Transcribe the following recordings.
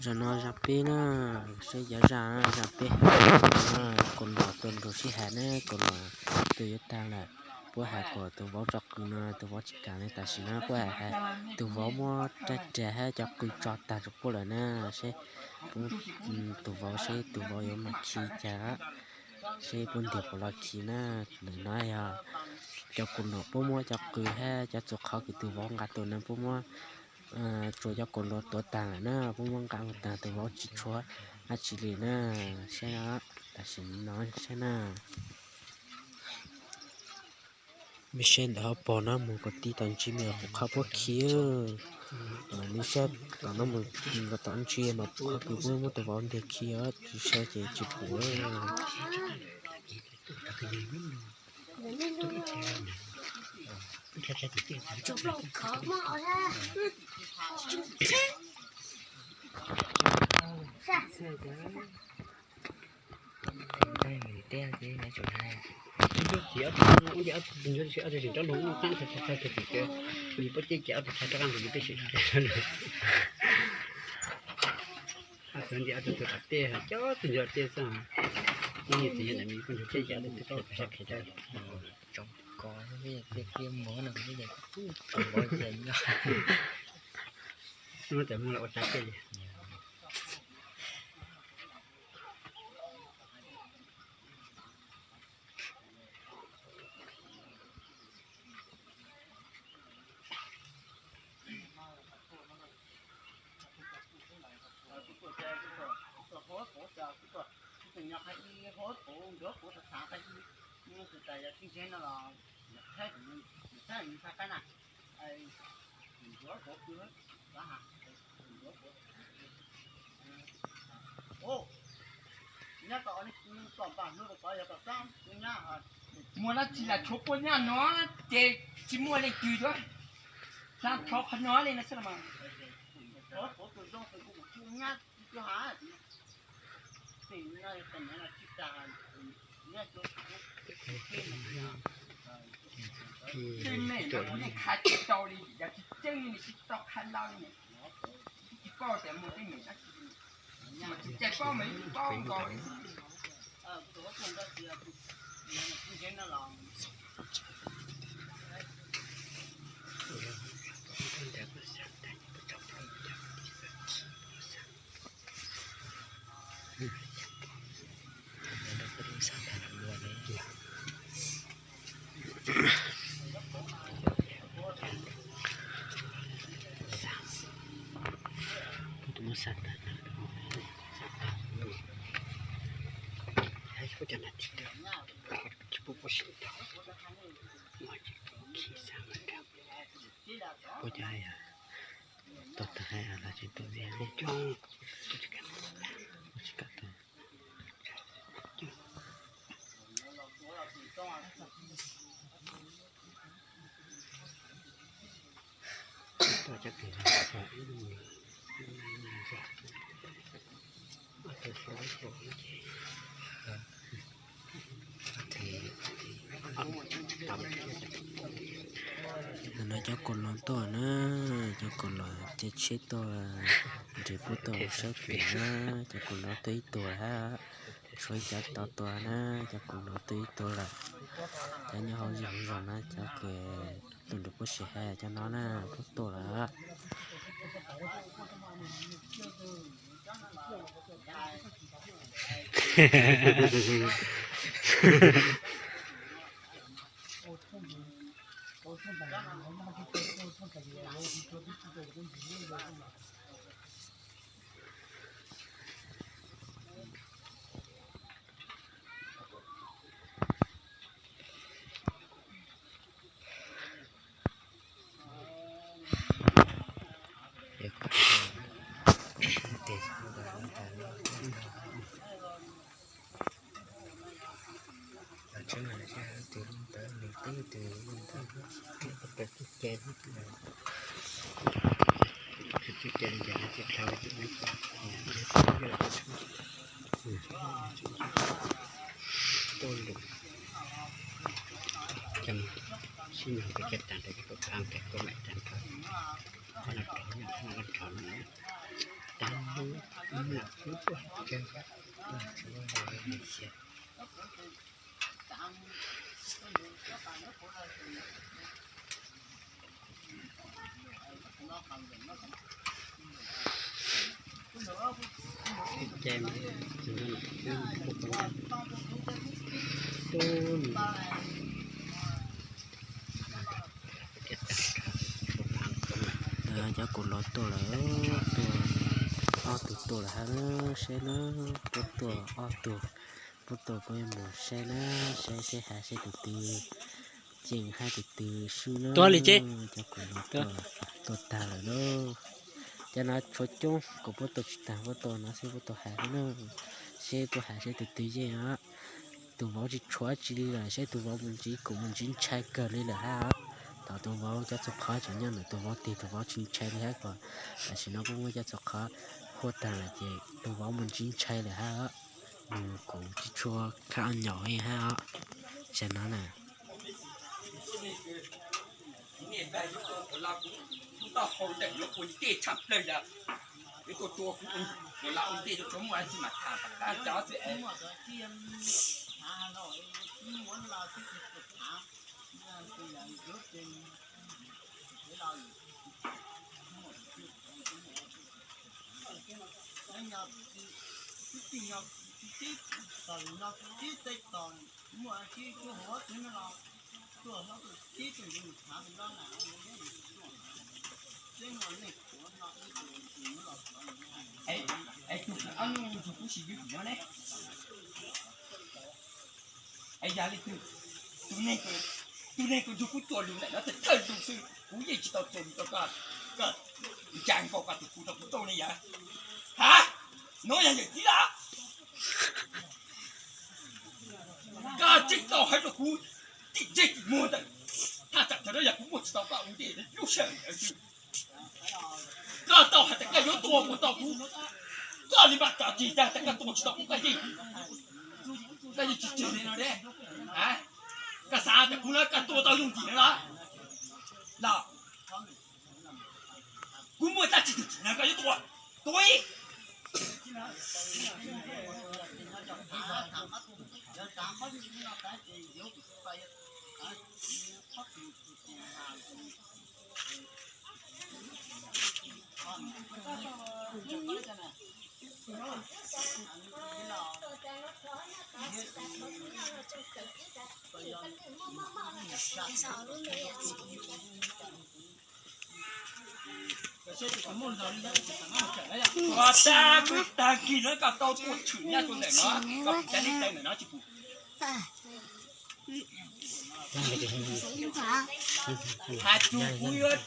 Zaum no zaj peb na, seb cov zaj, zaj peb, kaus luam tuaj nrug sib hais na, kaus luam tuaj yuav tag lawm. Puab hais kom tus vauv tso qws no tus vauv tsis kam li, tam sim no puab hais tus vauv muab rab riam hab cov qws tso tag rau puab lawm na, seb tus vauv, seb tus vauv yuav mas khi cas, seb puab ntiag puas los khi na. Ntawm no yog cov kaus luam puab muab cov qws hab cov txuas qhov kws tus vauv nqa tuaj na puab muab tsuas cov kaus luam tuav tag lawm na, puab muab nqa mus tag, tus vauv tsis tshuav dab tsi li na. Saib, tam sim no saib na. Mej saib ntawm hauv paus no mus kom tib tom ntsis mas kuv qhov puab khi. Mej saib tom no mus kom tom ntsis mas qhov kws puab muab tus vauv ntiag khi os, tsis saib ces tsis pum. Tso ko, tej tiaj muag no, tej tiaj mus ua tsav tej li. Muaj dab tsi los tshuav puab nyaj no ces tsis muaj leej twg yuav xav rho qhov no li no xwb los mas. Tej me no kuv yeej khav tsis tau li, yog tsis tseeb li tsis tau khav ntau li ne. Tsis paub tias muaj teeb meem dab tsi, mas tsis paub mas yeej paub nkaus li. Kuv tus muab xa tag na, xa tag, tsis pub puab sim tau, khi xa mas nrag, puab cov hais tau tag hais los tsis tau li, tsis kam tau. Ntawm no cov kaus luam tuaj na, cov kaus luam caij tsheb tuaj, nrhiav puab tuaj mus saib pem na, cov kaus luam tuaj ib tug hab, tshuav ib cov to tuaj na, cov kaus luam tuaj ib tug lawm. Cov nyob hauv zej hauv zos na, cov kws tuaj nrhiav puab sib hais cov no na, puab tuaj lawm. Cov kuv los tuaj lawm, tuaj ob tug tuaj lawm hab, saib na, puab tuaj ob tug, puab tuaj puab yuav mus saib na, saib seb hav seb tus twg ceem hab tus twg swb na. Cov kuv los tuaj tag lawm na. Cov no tshuav coob kuv puab tuaj tsis tag, puab tuaj no xwb puab tuaj hav xwb na. Seb puab hav seb tus twg yeej os. Tus vauv tsis tshuav tsi li lawm, seb tus vauv mus ntsiv kuv mus ntsiv ntshai kawg li lawm hab. Thaum tus vauv cov txhua qhov tseem nyob ntawm tus vauv tig, tus vauv tsis ntshai li hab, kom tam sim no puab muab cov txhua qhov huaj tag lawm ces tus vauv mus ntsiv ntshai lawm hab. Nws kuv tsis tshua khab nyaum li hab os. Tam no na. Es tus ob nub ntxuag kuv sim yug tim no ne. Es yog li tus, tus neeg, tus neeg kws nrug kuv txuas lug ntawm no thawj thawj lug xwb, kuv yeej tsis tau txuas lug rau koj, koj ncaag nkaus koj tus kuv rau kuv tau ne yog? Ha, nuav yog yawm txiv lawm. Koj tseem tau hais rau kuv tim ntsej tim muag ntawm, thaj tsam thaum no yog kuv muaj tsis tau koj ua ntej lub sij hawm ntawd xwb. Koj tau hais tas koj yuav tua puas tau kuv? Koj li mas tso tseg tas koj tua tsis tau kuv, koj yeej, koj yeej tsis tseg li no ne. Koj xav tas kuv na koj tua tau yooj yim no los? Los, kuv muaj dab tsi twg tsim nyog koj yuav tua? Tua ib. Ua tag kis no koj tau tuaj tshwm nyaj rau ntawm no, koj puas cov neeg ntawd ntawm no tsis pum? Has tug kuv yuav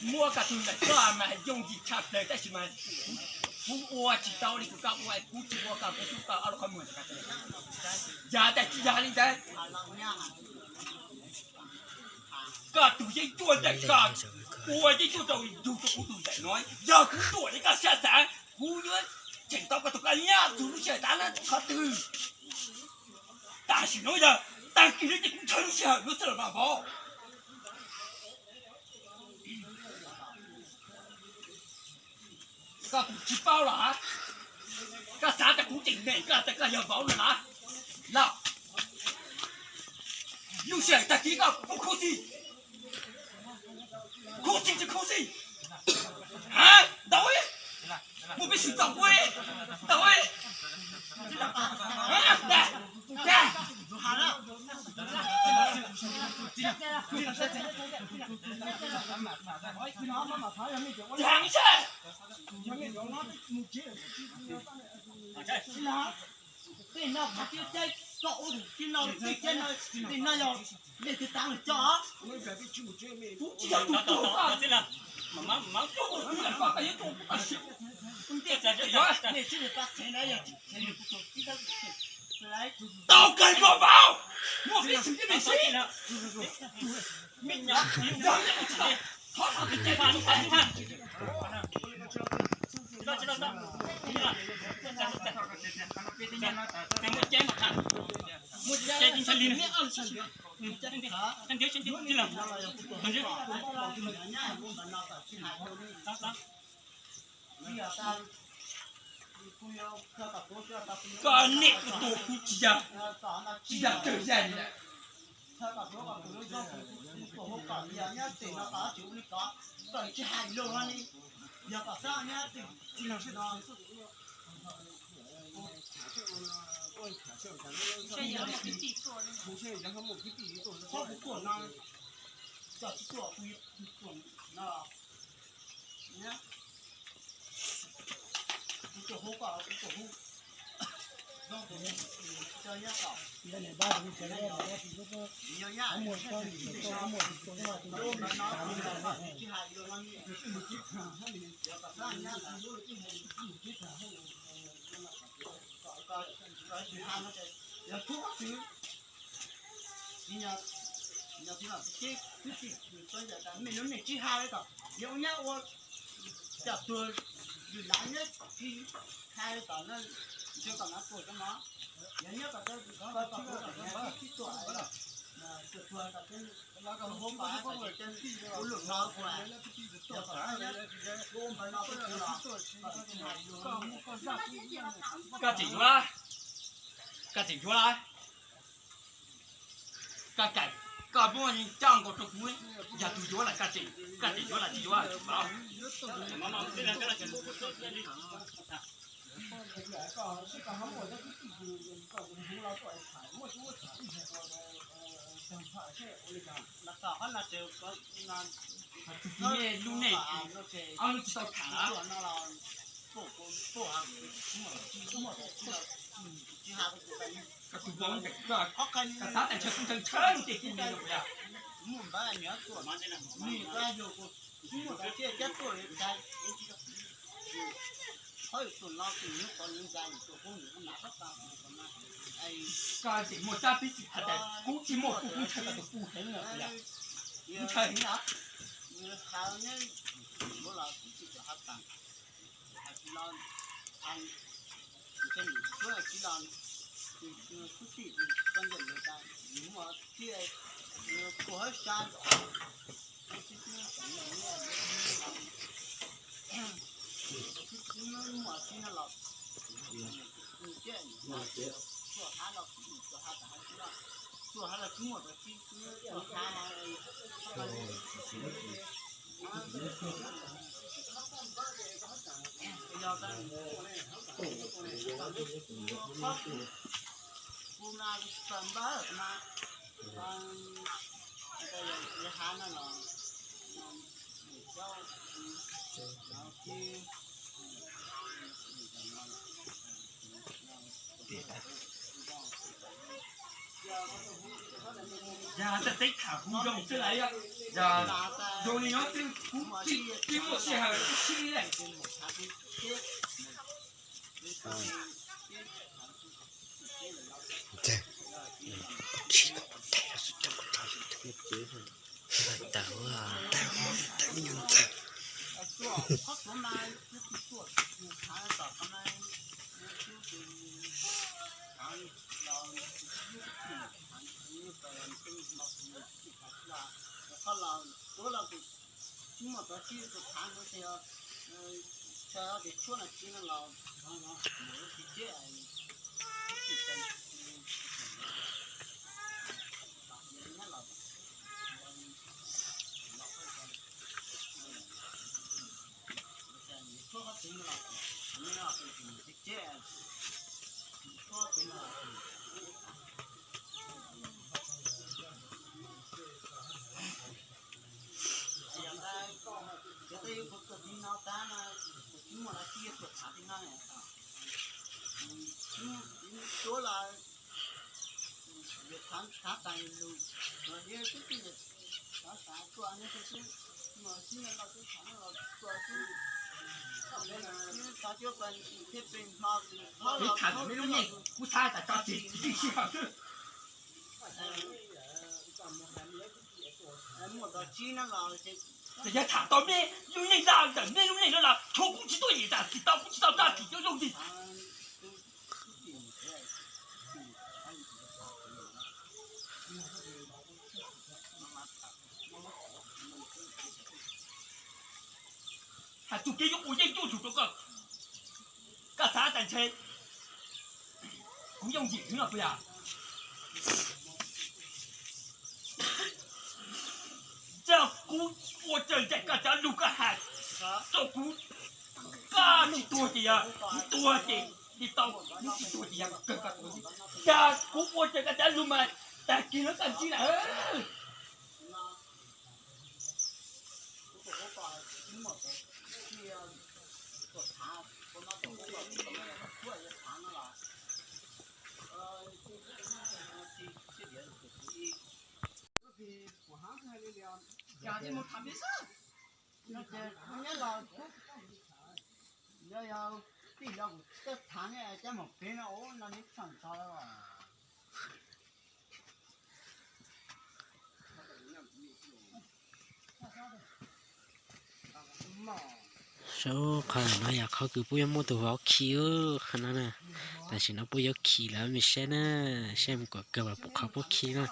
muab koj tug ntawm koj mas yooj yim tshaj plaws tab sis mas kuv ua tsis tau li kws koj ua, kuv tsis ua koj, kuv tub koj ob lub qhov muag. Yog tas tsis yog li ntawd, koj tug yeeb ncuab ntawm koj ua yeeb ncuab rau yug rau kuv tug ntawm no, yog kuv tuam li koj sab xav, kuv yuav cheem tau koj tug koj nyaj txug lub sij hawm tav na qhov twg. Tam sim no yog tag kis no ces kuv ntshaw lub sij hawm no xwb los mas vauv. Koj tsis paub los? Koj xav tas kuv tseem meem koj tas koj yog vauv no los? Los, lub sij hawm tag kis koj kuv khuv xim, khuv xim tsis khuv xim? Ntau, muaj peev xwm tau kuv, ntau. Tej no qhov twb caij koj ua tus tij no, tej caij no, tej no yog nej tus tav lawm coj. Kuv tsis yog tus tuag koj, koj yuav tuag kuv koj siab. Tau kawg koj vauv, muaj peev xwm thiab meej sib. Koj niam kuv tus kuv tsis yog, tsis yog tsawg yam li lawm. Mej lub neej tsis hais li kom yog ua nyab ua coj tuag lwm lav nyob tsis hais li kom ntshe kom nav tuag cov mov, yog nyob kom tau tsis tuag, tuag kom hauv pas ua lwm no ua, yog kom nyob ua npawg no tuag los kom tsis hais. Koj tseem yuav, koj tseem yuav, koj muab coj nkaus rau kuv, yog tus yuav lawm koj tseem, koj tseem yuav los tsis yuav. Tus txiv lub neej, ob lub tsis tau tham. Koj tus vauv nteeg koj, koj xav tias ntshe kuv ntshaw ntshaw lub ntiaj teb no yog. Koj tseem muaj tsab pib xwm hais tias kuv tsis muaj kuv, kuv ntshaw tau tus kuv heev lawm yom. Kuv ntshaw heev na. Yog tej teb tham kuv zoo xwb lawm, yog zoo li no xwb kuv tsis muaj sij hawm ib sib li. Tawm, tawm me nyuam ntxawg. Kuv tham me lub neej, kuv xav tas tso tseg tsis sij hawm xwb. Txawm yog tham tau me lub neej, ntawm me lub neej no los tshuav kuv tsis tuaj yim tas, tsis tau, kuv tsis tau txoj kev coj zoo li. Hais txog kev yuav ua yeej yuav tsum rau koj, Ntshe kuv yooj yim xwb no puas yog? Ntshai kuv ua raws nraim koj cov lus koj hais rau kuv, koj tsis tuag ces yog kuv tuag ces li tau, kuv tsis tuag ces yog kawg koj tuag xwb. Cas kuv ua raws koj cov lus mas tag kis no koj ntsib lawm. Saib qhov no yog qhov kws puab yuav muab tus vauv khi, qhov no na. Tam sim no puab yuav khi lawm, mej saib na, saib mus kom kawg mas pum qhov puab khi na.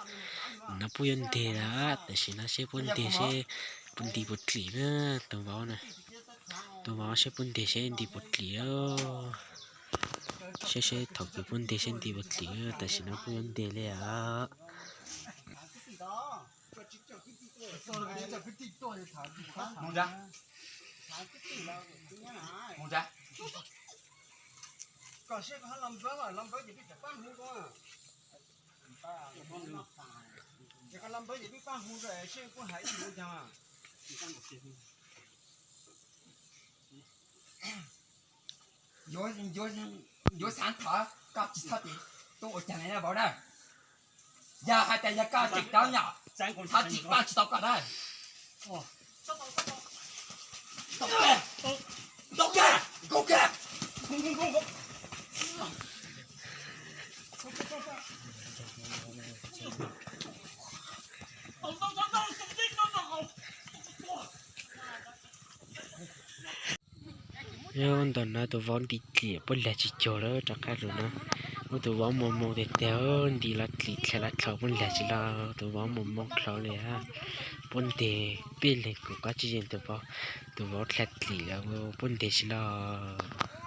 No puab yuav nteg lawm, tam sim no seb puab nteg seb puab nti puas dlim na, tus vauv na. Tus vauv seb puab nteg seb nti puas dlim. Seb seb thaum kws puab nteg seb nti puas dlim, tam sim no puab yuav nteg li os. Yuav xav thov koj tsis txhob tim tuaj ua caag le na vauv na. Yog hais tias yog koj tseem cov nyom, thov txim koj tsis tau koj na. Ntawm no tus vauv nti dlim puab lag tsis cuag lawm, rov qab lug no. Ua tus vauv moog moog tiag tiag, nti los dlim dlha los dlhau puab lag tsis los, tus vauv moog moog dlhau li. Puab nteg peb leeg kuj qab tsis yeej tus vauv, tus vauv dlha dlim los puab nteg tsis los.